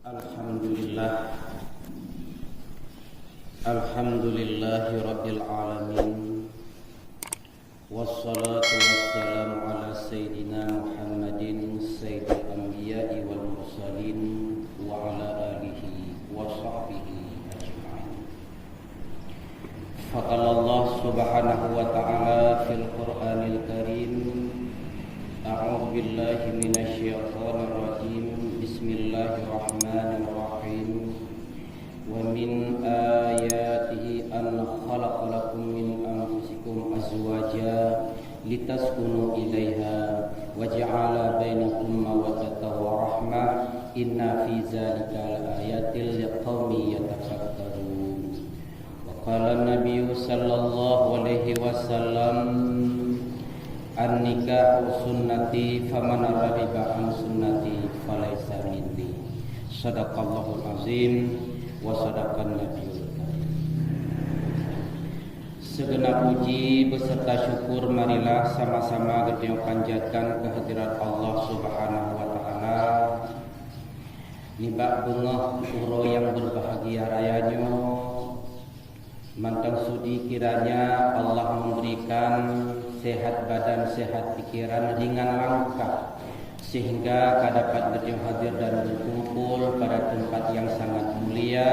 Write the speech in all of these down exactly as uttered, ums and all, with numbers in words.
Alhamdulillah. Alhamdulillahi rabbil alamin. Wassalatu wassalamu ala sayyidina Muhammadin sayyidil anbiya'i wal mursalin wa ala alihi wa sahbihi ajma'in. Faqala Allah subhanahu wa ta'ala fil Qur'anil Karim, a'udzu billahi minasy syaithanir rajim. Bismillahirrahmanirrahim. Wa min ayatihi an khalaqa lakum min anfusikum azwaja litaskunu ilaiha wa ja'ala bainakum mawaddatan wa rahmah, inna fi dzalika laayatil liqaumin yatafakkarun. Wa qala Nabiyyu sallallahu alaihi wasallam, "An-nikahu sunnati, faman raghiba an sunnati falaisa minni." Sadaqallahul azim wa sadaqan nabiyul karim. Segenap puji beserta syukur marilah sama-sama geutanyoe panjatkan kehadirat Allah Subhanahu wa Ta'ala. Nibak beungoh uroe nyang berbahagia raya nyoe, mantong sudi kiranya Allah memberikan sehat badan, sehat pikiran, ringan langkah, sehingga ka dapat geutanyoe hadir dan berkumpul pada tempat yang sangat mulia.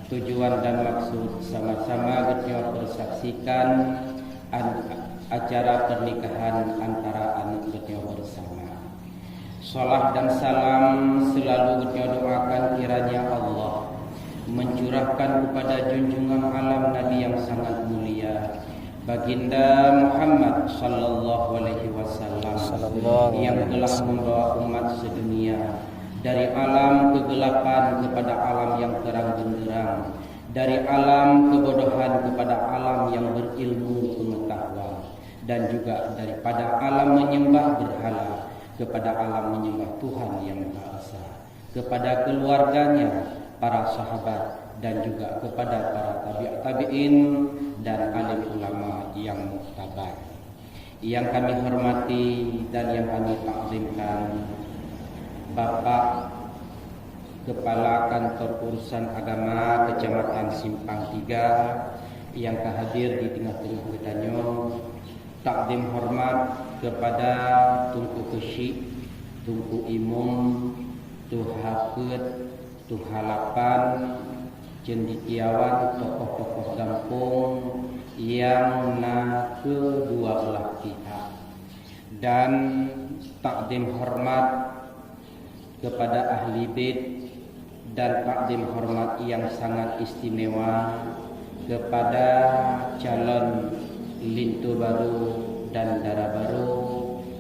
Tujuan dan maksud sama-sama geutanyoe persaksikan an-, acara pernikahan antara aneuk geutanyoe bersama. Salat dan salam selalu geutanyoe doakan kiranya Allah mencurahkan kepada junjungan alam Nabi yang sangat mulia, Baginda Muhammad sallallahu alaihi wasallam, Sallallahu yang alaihi telah wasallam. Membawa umat sedunia dari alam kegelapan kepada alam yang terang benderang, dari alam kebodohan kepada alam yang berilmu pengetahuan, dan juga daripada alam menyembah berhala kepada alam menyembah Tuhan yang Maha Esa, kepada keluarganya, para sahabat, dan juga kepada para tabi' tabi'in dan alim ulama yang muktabar. Yang kami hormati dan yang kami takzimkan, Bapak Kepala Kantor Urusan Agama Kecamatan Simpang Tiga yang ka hadir di tengah-tengah geutanyoe, takzim hormat kepada Teungku Keuchik, Teungku Imum, Tuha Peuet, Tuha Lapan, cendekiawan, tokoh-tokoh gampông nyang na kedua belah pihak, dan takzim hormat kepada ahli bait dan takzim hormat yang sangat istimewa kepada calon linto baru dan dara baru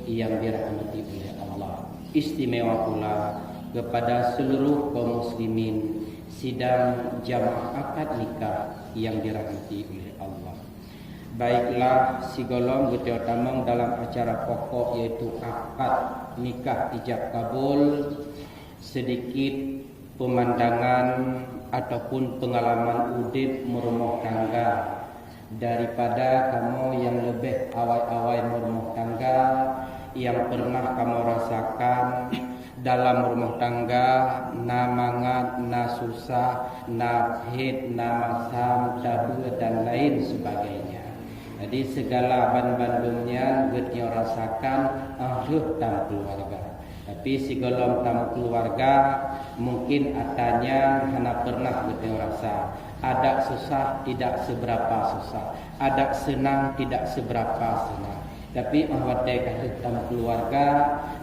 yang dirahmati oleh Allah. Istimewa pula kepada seluruh kaum muslimin sidang jamaah akad nikah yang dirahmati oleh Allah. Baiklah, sigohlom geutanyoe tamong dalam acara pokok, yaitu akad nikah ijab kabul. Sedikit pemandangan ataupun pengalaman udeb meurumoh tangga daripada kamoe nyang leubeh awai-awai meurumoh tangga, nyang pernah kamoe rasakan dalam rumoh tangga, na mangat, na susah, na phet, na masam, tabeue, dan lain sebagainya. Jadi, segala ban-bandum nyan geutanyoe rasakan óh lheueh tameukeuluwarga. Tapi sigohlom tameukeuluwarga, mungkin atra nyan hana pernah geutanyoe rasa. Adak susah tidak seberapa susah, adak seunang tidak seberapa seunang. Tapi óh watée ka lheueh tameukeuluwarga,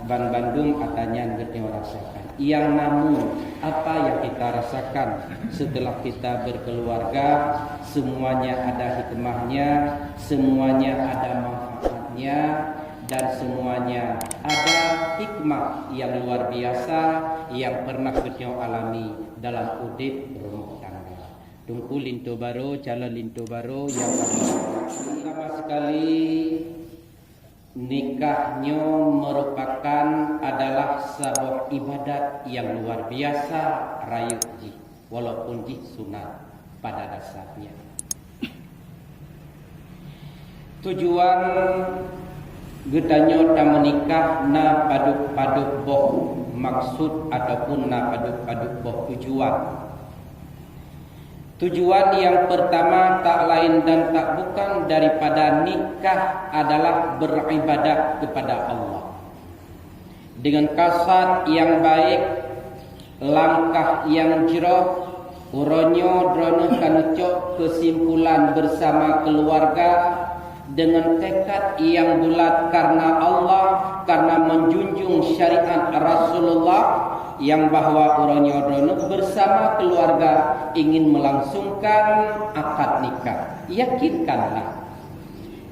ban-bandum atra nyan geutanyoe rasakan. Yang namun, apa yang kita rasakan setelah kita berkeluarga, semuanya ada hikmahnya, semuanya ada manfaatnya, dan semuanya ada hikmah yang luar biasa yang pernah geutanyoe alami dalam udeb rumoh tangga. Teungku linto barô, calon linto barô nyang kami hormati, pertama sekali, nikah nyoe merupakan adalah saboh ibadat yang luar biasa rayeuk jih, walaupun jih sunat pada dasarnya. Tujuan Geutanyoe tameunikah na padub-padub boh maksud ataupun na padub-padub boh tujuan. Tujuan yang pertama tak lain dan tak bukan daripada nikah adalah beribadah kepada Allah. Dengan kasad yang baik, langkah yang jroh, uroe nyoe droeneuh ka neucok keusimpulan bersama keluarga dengan tekad yang bulat karena Allah, karena menjunjung syariat Rasulullah yang bahwa uroe nyoe droeneuh bersama keluarga ingin melangsungkan akad nikah. Yakinkanlah,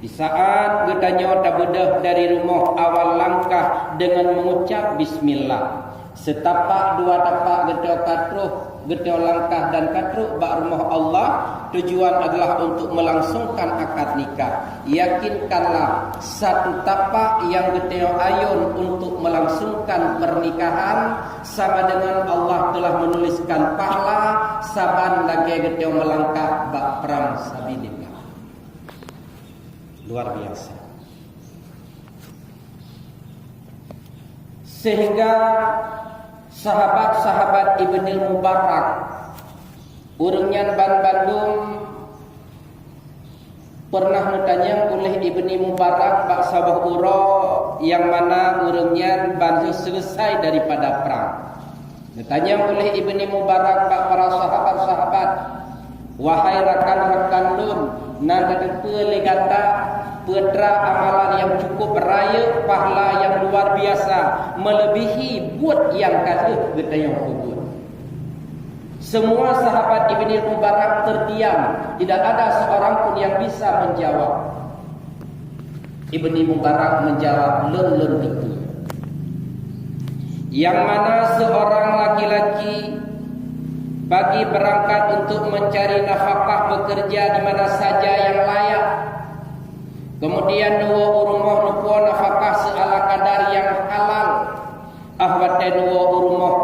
di saat geutanyoe tabeudôh dari rumoh awal langkah dengan mengucap bismillah, seutapak dua tapak geutanyoe ka troh, geutanyoe langkah dan ka troh bak rumoh Allah, tujuan adalah untuk melangsungkan akad nikah. Yakinkanlah, satu tapak yang geutanyoe ayun untuk melangsungkan pernikahan sama dengan Allah telah menuliskan pahala saban lagée geutanyoe meulangkah bak prang sabilillah. Luar biasa. Sehingga sahabat-sahabat Ibnil Mubarak, ureuëng nyan banbandum pernah neutanyong uléh Ibni Mubarak bak saboh uroe nyang mana ureuëng nyan ban lheueh seuleusai daripada prang. Neutanyong uléh Ibni Mubarak bak para sahabat-sahabat, "Wahai rakan-rakan lôn, na tateupeue lé gata peue teuma amalan nyang cukup rayeuk, pahala nyang luar biasa, melebihi buet nyang ka lheueh geutanyoe peubuet?" Semua sahabat Ibni Mubarak terdiam, tidak ada seorang pun yang bisa menjawab. Ibni Mubarak menjawab, "Lôn, lôn teupeue. Yang mana seorang laki-laki pagi berangkat untuk mencari nafkah, bekerja di mana saja yang layak, kemudian neuwoe u rumoh neupuwoe nafkah seala kadar yang halal, ah watée neuwoe u rumoh,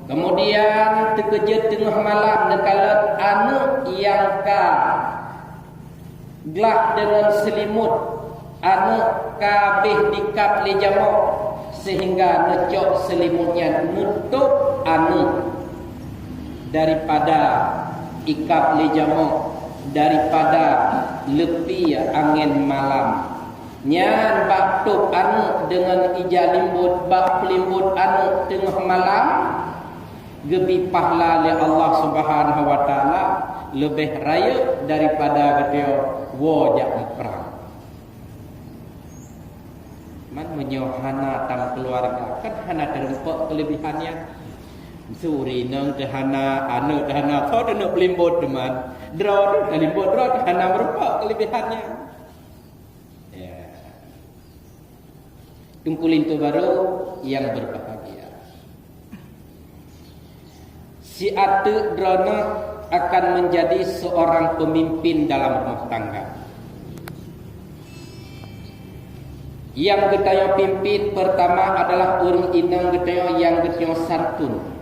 kemudian teukeujeuet teungoh malam neukalon aneuëk nyang ka glah deungon seulimut, aneuëk ka abéh dikab lé jamok, sehingga neucok seulimut nyan neutôb aneuëk daripada ikab lé jamok, daripada leupie angén malam. Nyan bak tôb aneuëk deungon ija limbot bak peulimbot aneuëk teungoh malam, geubri pahala lé Allah Subhanahu wa Taala leubeh rayeuk daripada geutanyoe woe jak muprang." Man meunyoe hana tam keuluwarga, kan hana teurumpok keuleubihan nyan. Suri nang teuhana, aneuëk teuhana, tho teuneuk peulimbot teuma. Droe teuh teulimbot, droe teuhana meurumpok keuleubihan nyan. Ya. Teungku linto barô nyang berbahagia. Siat teuk droeneuh akan menjadi seorang pemimpin dalam rumah tangga. Nyang geutanyoe pimpin pertama adalah ureuëng inong geutanyoe nyang geutanyoe santun.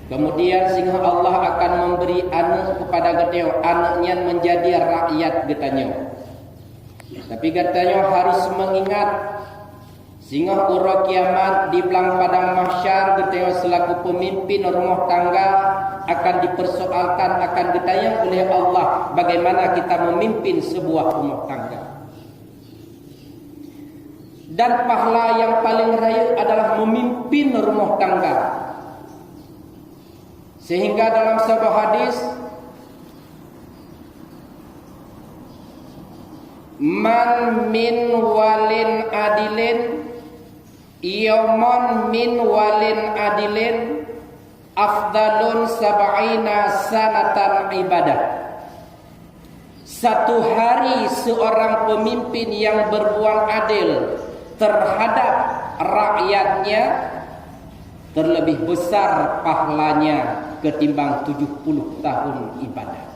Kemudian singoh Allah akan memberi aneuëk kepada geutanyoe, aneuëk nyan menjadi rakyat geutanyoe. Tapi geutanyoe harus mengingat, singoh uroe kiamat di blang padang mahsyar geutanyoe selaku pemimpin rumah tangga akan dipersoalkan, akan geutanyong oleh Allah bagaimana kita memimpin sebuah rumah tangga. Dan pahala yang paling rayeuk adalah memimpin rumah tangga. Sehingga dalam sebuah hadis, "Man min walin adilin, yauman min walin adilin, afdalun sab'ina sanatan ibadah." Satu hari seorang pemimpin yang berbuat adil terhadap rakyatnya, terlebih besar pahalanya ketimbang tujuh puluh tahun ibadah.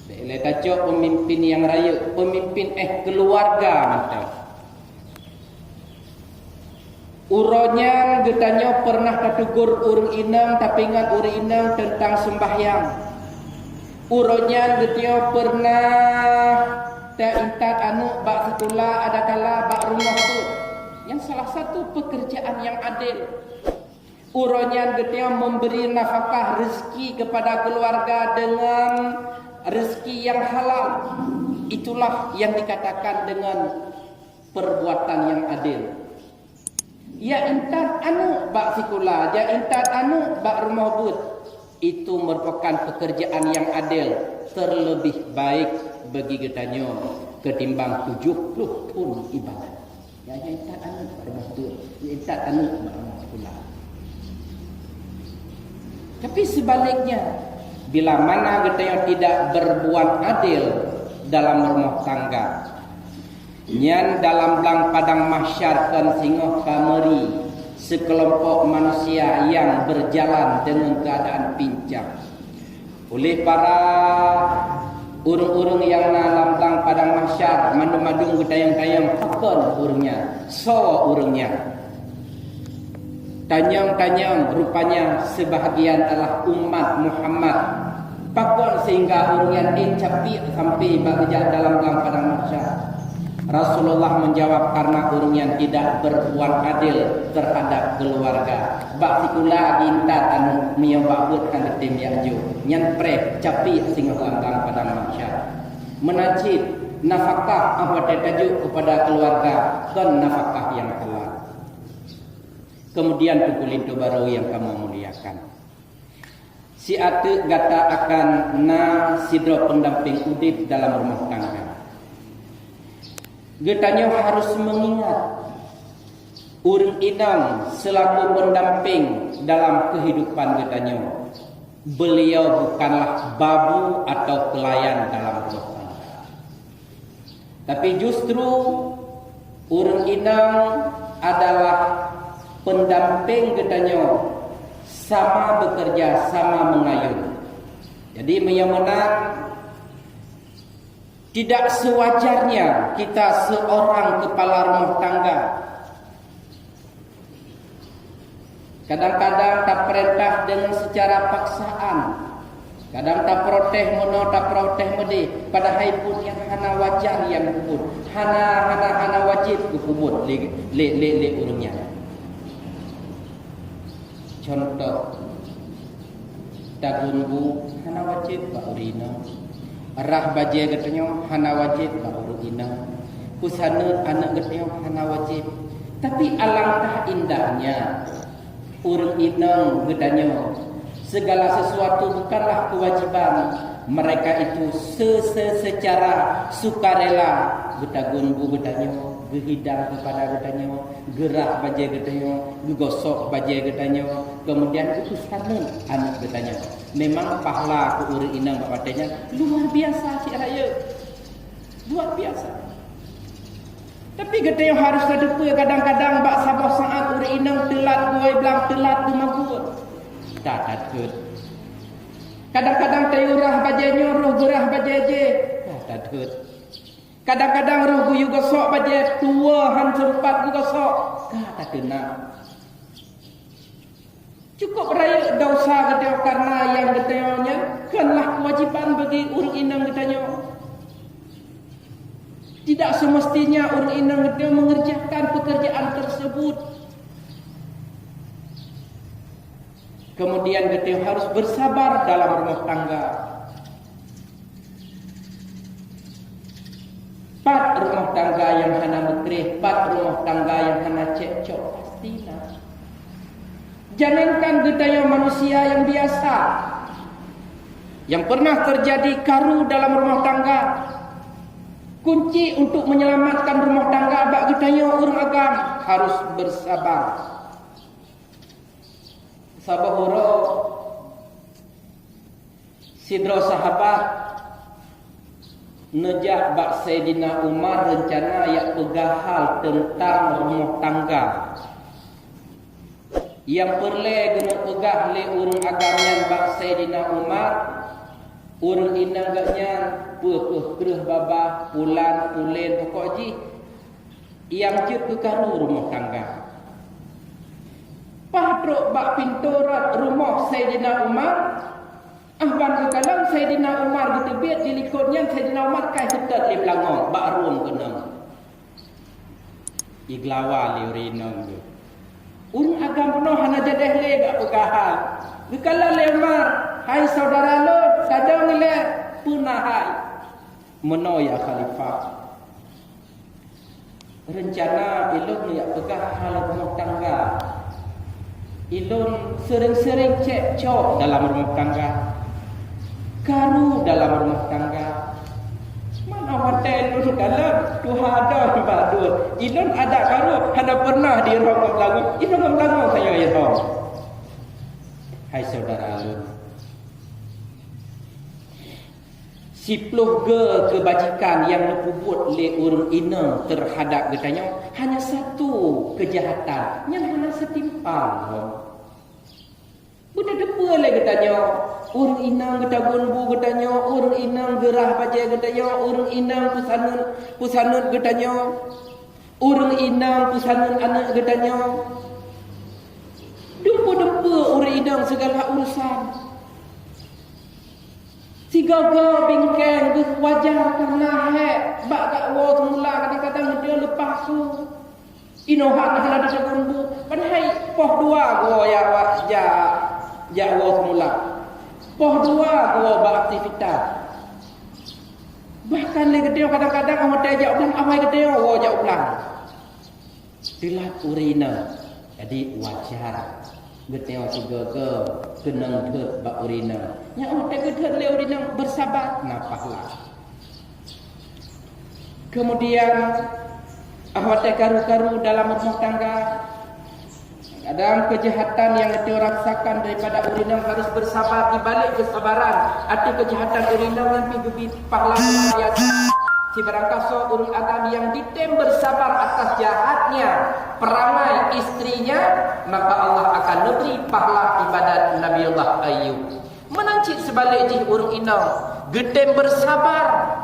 Dek lé tacok pemimpin nyang rayeuk, pemimpin éh keuluwarga mantong. Uroe nyan geutanyoe peureunah tatugur ureuëng inong, tapeuingat ureuëng inong teuntang seumbahyang. Uroe nyan geutanyoe peureunah Intat-intat aneuk bak sikula, adakala bak rumoh pun. Nyang salah satu pekerjaan yang adil. Uroe nyan geutanyoe memberi nafkah rezeki kepada keluarga dengan rezeki yang halal. Itulah yang dikatakan dengan perbuatan yang adil. Ya intat aneuk bak sikula, ya intat aneuk bak rumoh buet. Itu merupakan pekerjaan yang adil, terlebih baik bagi geutanyoe ketimbang tujuh puluh thon ibadat. Ya, ya intat aneuk bak rumoh buet, ya intat aneuk bak rumoh sikula. Tapi sebaliknya, bila mana geutanyoe tidak berbuat adil dalam rumah tangga, nyan dalam blang padang mahsyar kon singoh ka meuri seukelompok manusia nyang berjalan deungon keuadaan pincang. Uléh para ureuëng-ureuëng nyang na lam blang padang mahsyar, mandum-mandum geutanyong-tanyong, "Pakon ureuëng nyan? Soe ureuëng nyan?" Tanyong-tanyong, rupanya sebahagian adalah umat Muhammad. Pakon sehingga ureuëng nyan éh capiek sampai bak geujak dalam blang padang mahsyar? Rasulullah menjawab, "Karena ureuëng nyan tidak berbuat adil terhadap keluarga." Bak sikula intat aneuk, meunyoe bak buet hana tém jak jok, nyan preh capiek singoh lam blang padang mahsyar. Meunan cit nafkah 'oh watée tajok kepada keluarga kon nafkah nyang halal. Kemudian, Teungku linto barô nyang kamoe muliakan, siat teuk gata akan na sidroe pendamping udeb dalam rumoh tangga. Geutanyoe harus mengingat, ureuëng inong selaku pendamping dalam kehidupan geutanyoe, beliau bukanlah babu atau pelayan dalam rumoh tangga. Tapi justru ureuëng inong adalah pendamping geutanyoe, sama bekerja, sama mengayun. Jadi, meunyoe meunan, tidak sewajarnya kita seorang kepala rumah tangga kadang-kadang tapeurintah deungon seucara paksaan, kadang taprotes meunoe, taprotes meudeh, padahai peue nyang hana wajar nyang geubuet, hana, hana, hana wajéb geupeubuet lé, lé, lé, lé ureuëng nyan. Contoh, tagun bu hana wajéb bak ureuëng inong. Rhah bajée geutanyoe hana wajéb bak ureuëng inong. Peusaneut aneuk geutanyoe hana wajéb. Tapi alangkah indahnya ureuëng inong geutanyoe, segala sesuatu bukanlah kewajiban. Mereka itu se-, se-, secara sukarela geutagun bu geutanyoe, geuhidang keupada geutanyoe, geurhah bajée geutanyoe, geugosok bajée geutanyoe, kemudian geupeusaneut aneuk geutanyoe. Memang pahala keu ureuëng inong bak watée nyan luar biasa cit rayeuk. Luar biasa. Tapi geutanyoe harôh tateupeue, kadang-kadang bak saboh saát ureuëng inong teulat geuwoe blang, teulat geumagua. That-that gét. Kadang-kadang tayue rhah bajée nyoe, roh geurhah bajée jéh. That-that gét. Kadang-kadang roh geuyue gosok bajée, tuwoe hán seumpat geugosok, ka tateuna. Cukup rayeuk desya geutanyoe karena nyang geutanyoe nyan kon lah keuwajiban bagi ureuëng inong geutanyoe. Tidak semestinya ureuëng inong geutanyoe mengerjakan pekerjaan tersebut. Kemudian geutanyoe harus bersabar dalam rumah tangga. Pat rumah tangga nyang hana meukreh, pat rumah tangga nyang hana cekcok, pasti na. Jangankan geutanyoe manusia nyang biasa, nyang pernah terjadi karu dalam rumah tangga, kunci untuk menyelamatkan rumah tangga bak geutanyoe ureuëng agam harus bersabar. Saboh uroe, sidroe sahabat neujak bak Saidina Umar reuncana jak peugah hal teuntang rumoh tangga. Nyang peureulée geuneuk peugah lé ureuëng agam nyan bak Saidina Umar, ureuëng inong geuh nyan peue-peue kreueh babah, pulan, pulen, pokok jih nyang jeuet keu karu rumoh tangga. Paih trok bak pintoe rot rumoh Saidina Umar, Ah ban geukalon Saidina Umar geuteubiet di likot nyan, Saidina Umar ka seutôt lé beulangong bak rueng keunong. Iglawa lé ureueng inong geuh. Ureueng agam bunoe hana jadeh lé gak peugah hai. Geukalon lé Umar, "Hai syedara lôn, tadong ilée peue na hai." "Meunoe ya Khalifah, reuncana ilôn jak peugah hal rumoh tangga. Ilôn seuring-seuring cekcok dalam rumoh tangga, karu dalam rumoh tangga. Manoe watée lôn kalon tuha adoe bak dua, ilôn adak karu hana pernah dirhom ngon beulangong, ilôn ngon beulangong sayoe irhom." Hai syedara lôn, siploh geu keubajikan nyang neupeubuet lé ureueng inong teuhadap geutanyoe, hanya satu keujahatan nyang hana seutimpal lom. Beuteupeue lé geutanyoe, ureueng inong geutagun bu geutanyoe, ureueng inong geurah bajée geutanyoe, ureueng inong peusaneut, peusaneut geutanyoe, ureueng inong peusaneut aneuk geutanyoe. Dumpeue-dumpeue ureueng inong sigala urusan. Sigoe-goe bingkeng geuh wajar kareuna hék bak gak woe seumula, kadang-kadang geutanyoe leupah su. Inoe hana, hana teuteupeu bu, padahai poh dua geuwoe jak, jak, jak woe seumula. Poh dua geuwoe bak aktivitas. Bahkan lé geutanyoe kadang-kadang watée jak u blang, awai geutanyoe woe jak u blang. Teulat ureueng inong, jadi wajar geutanyoe sigoe-goe keunong thot bak ureueng inong. Nyan watée geuthot lé ureueng inong, beursabar, na pahala. Keumudian, ah watée karu-karu dalam rumoh tangga, kadang keujahatan nyang geutanyoe rasakan daripada ureueng inong harôh beursabar. Di balek keusabaran ateueh keujahatan ureueng inong nyan pih geubri pahala luar biasa. Sibarangkasoe ureueng agam nyang jitem beursabar atas jahatnya perangai istrinya, maka Allah akan neubri pahala ibadat Nabiullah Ayub. Meunan cit sibalek jih ureueng inong geutem beursabar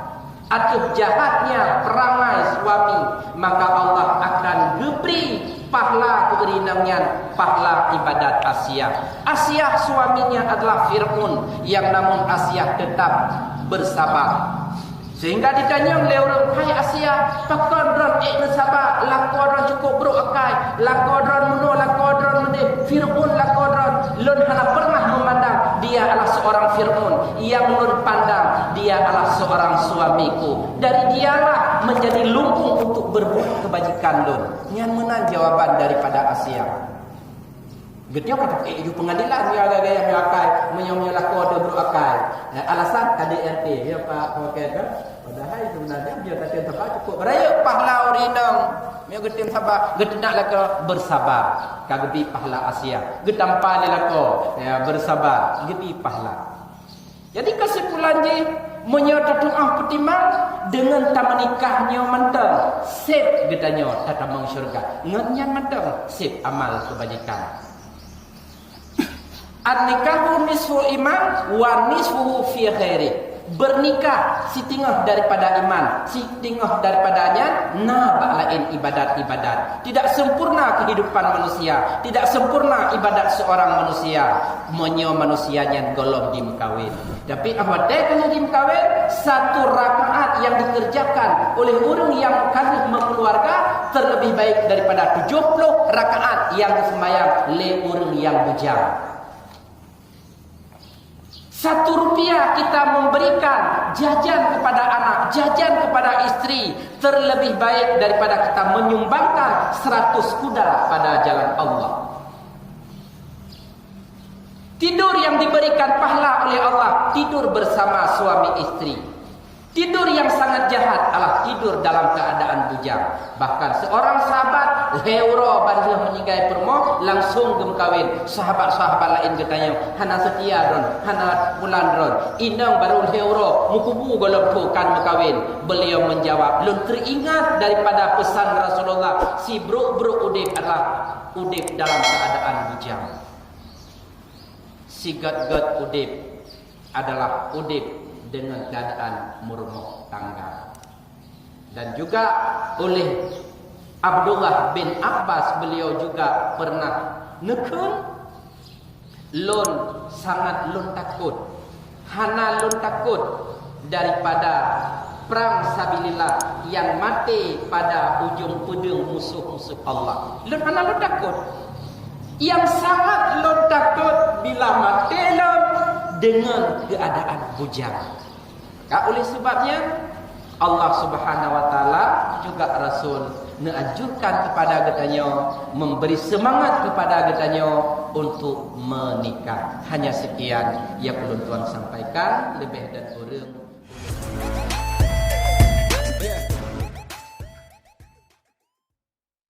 ateueh jahatnya perangai suami, maka Allah akan geubri pahala keu ureueng inong nyan pahala ibadat Asiah. Asiah suaminya adalah Fir'aun, yang namun Asiah tetap beursabar. Sehingga jitanyong lé ureueng, "Hai Asiah, pakon droen ék meusabar, lakoe droen cukup brôk akai, lakoe droen meunoe, lakoe droen meudéh, Fir'aun lakoe droen, lôn hana pernah memandang dia adalah seorang Fir'aun, yang lôn pandang dia adalah seorang suamiku. Dari dialah menjadi lumbung untuk berbuat kebajikan lôn." Nyan meunan jawaban daripada Asiah. Geutanyoe ka tapiké ju peungadilan, meunyoe lagée nyan meunyoe akai, meunyoe, meunyoe lakoe teuh brôk akai. Eh, alasan K D R T, ya, Pak Wakil, kan? Padahai sebenarnya meunyoe tatem sabar cukup beurayeuk pahala ureueng inong. Meunyoe geutem sabar, geuteunak lakoe beursabar, ka geubri pahala Asiah. Geutampa lé lakoe, ya, beursabar, geubri pahala. Jadi, keusimpulan jih, meunyoe tatu'oh peutimang, deungon tameunikah nyoe mantong, sép geutanyoe tatamong syeuruga. Ngon nyan mantong, sép amal keubajikan. "An-nikahu nisful iman wa nisfuhu fi ghairi." Bernikah siteungoh daripada iman, siteungoh daripada nyan na bak laén ibadat-ibadat. Tidak sempurna kehidupan manusia, tidak sempurna ibadat seorang manusia, meunyoe manusia nyan gohlom jimeukawen. Tapi, ah watée ka lheueh jimeukawen, satu rakaat yang dikerjakan oleh ureueng yang ka lheueh meukeuluarga terlebih baik daripada tujuh puluh rakaat yang diseumbahyang lé ureueng yang bujang. Satu rupiah kita memberikan jajan kepada anak, jajan kepada istri, terlebih baik daripada kita menyumbangkan seratus kuda pada jalan Allah. Tidur yang diberikan pahala oleh Allah, tidur bersama suami istri. Tidur yang sangat jahat adalah tidur dalam keadaan bujang. Bahkan seorang sahabat lhée uroe ban lheueh meuninggai peurumoh langsung geumeukawen. Sahabat-sahabat laén geutanyong, "Hana seutia droen, hana pulan droen. Inong barô lhée uroe meukubu gohlom tho kan meukawen." Beliau menjawab, "Lôn teuingat daripada peusan Rasulullah, sibrôk-brôk udeb adalah udeb dalam keadaan bujang." Sigét-gét udeb adalah udeb deungon keuadaan meurumoh tangga. Dan juga oleh Abdullah bin Abbas, beliau juga pernah neukheun, "Lôn sangat lôn takot Hana lôn takot daripada prang sabilillah nyang maté pada ujong peudeueng musoh-musoh Allah. Lôn hana lôn takot. Nyang sangat lôn takot bila maté lôn deungon keuadaan bujang. Ka oleh sebab nyan, Allah Subhanahu wa Taala juga Rasul neuanjurkan kepada geutanyoe, memberi semangat kepada geutanyoe untuk menikah. Hanya sekian yang ulôn tuan sampaikan, lebih dan kurang